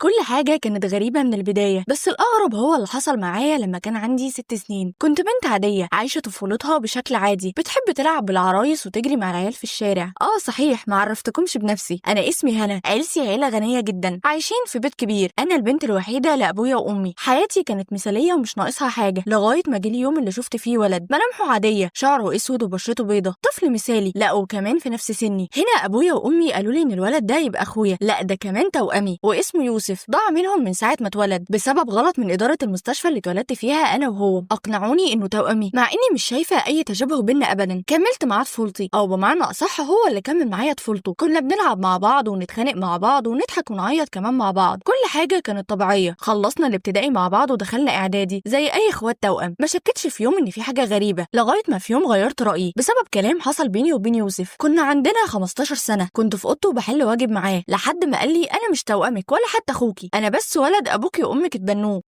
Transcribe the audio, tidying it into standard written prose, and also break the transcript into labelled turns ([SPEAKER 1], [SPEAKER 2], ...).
[SPEAKER 1] كل حاجة كانت غريبة من البداية، بس الأغرب هو اللي حصل معايا لما كان عندي 6 سنين. كنت بنت عادية عايشة طفولتها بشكل عادي، بتحب تلعب بالعرايس وتجري مع العيال في الشارع. صحيح ما عرفتكمش بنفسي، أنا اسمي هنا، عيلتي عيلة غنية جدا، عايشين في بيت كبير، أنا البنت الوحيدة لأبويا وأمي. حياتي كانت مثالية ومش ناقصها حاجة، لغاية ما جه اليوم اللي شفت فيه ولد ملامحه عادية، شعره أسود وبشرته بيضة، طفل مثالي، لا وكمان في نفس سني. هنا أبويا وأمي قالوا لي إن الولد ده يبقى أخويا، لا ده كمان توأمي واسمه يوسف. ضاع منهم من ساعة ما اتولد بسبب غلط من إدارة المستشفى اللي اتولدت فيها أنا وهو. أقنعوني إنه توأمي مع إني مش شايفة أي تشابه بينا أبدا. كملت معاه طفولتي، أو بمعنى أصح هو اللي كمل معايا طفولته. كنا بنلعب مع بعض ونتخانق مع بعض ونضحك ونعيط كمان مع بعض، كل حاجة كانت طبيعية. خلصنا الابتدائي مع بعض ودخلنا إعدادي زي أي إخوات توأم. ما شكتش في يوم إن في حاجة غريبة، لغاية ما في يوم غيرت رأيي بسبب كلام حصل بيني وبين يوسف. كنا عندنا 15 سنة، كنت في أوضته وبحل واجب معاه، لحد ما قال لي أنا مش توأمك ولا حتى أخوكي، أنا بس ولد أبوكي وأمك اتبنوه.